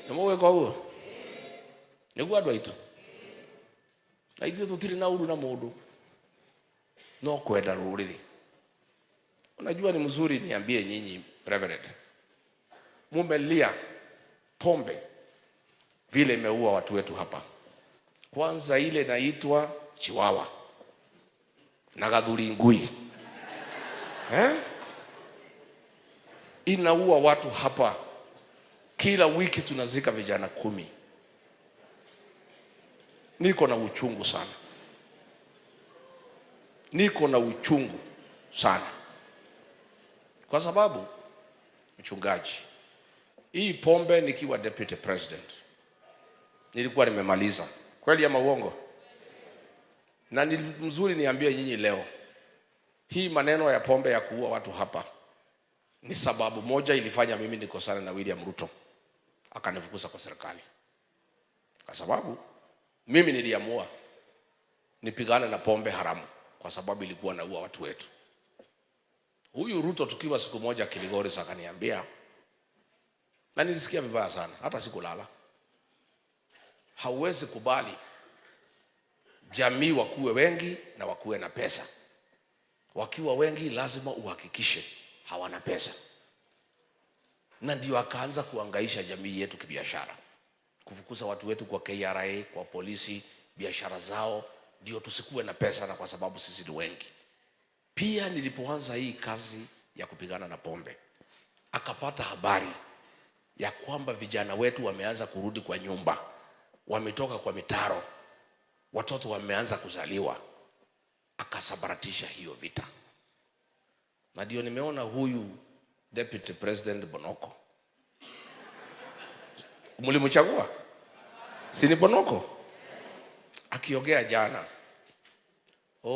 Nĩ mũgwĩka ũguo nĩguo andũ aitũ na ithuĩ tũtirĩ na uru na mũndũ no kwenda rũrĩrĩ. Unajua ni mzuri niambie nyinyi, Reverend, mumelia pombe vile imeua watu wetu hapa. Kwanza ile inaitwa Chiwawa na Gathuri Ngui, eh? Inaua watu hapa. Kila wiki tunazika vijana 10. Niko na uchungu sana, niko na uchungu sana, kwa sababu mchungaji, hii pombe nikiwa deputy president nilikuwa nimemaliza. Kweli ama uongo? Na ni mzuri niambie nyinyi leo, hii maneno ya pombe ya kuua watu hapa ni sababu moja ilifanya mimi nikosane na William Ruto akanifukuza kwa serikali, kwa sababu mimi niliamua nipigane na pombe haramu, kwa sababu ilikuwa naua watu wetu. Huyu Ruto tukiwa siku moja Kilgoris akaniambia, na nilisikia vibaya sana, hata sikulala. Hauwezi kubali jamii wakuwe wengi na wakuwe na pesa. Wakiwa wengi lazima uhakikishe hawana pesa. Na ndio akaanza kuangaisha jamii yetu kibiashara, kufukuza watu wetu kwa KRA, kwa polisi, biashara zao, ndio tusikuwe na pesa, na kwa sababu sisi ni wengi. Pia nilipoanza hii kazi ya kupigana na pombe, akapata habari ya kwamba vijana wetu wameanza kurudi kwa nyumba, wametoka kwa mitaro, watoto wameanza kuzaliwa, akasambaratisha hiyo vita. Na ndio nimeona huyu Deputy President Bonoko, mlimchagua, si ni Bonoko? Akiongea jana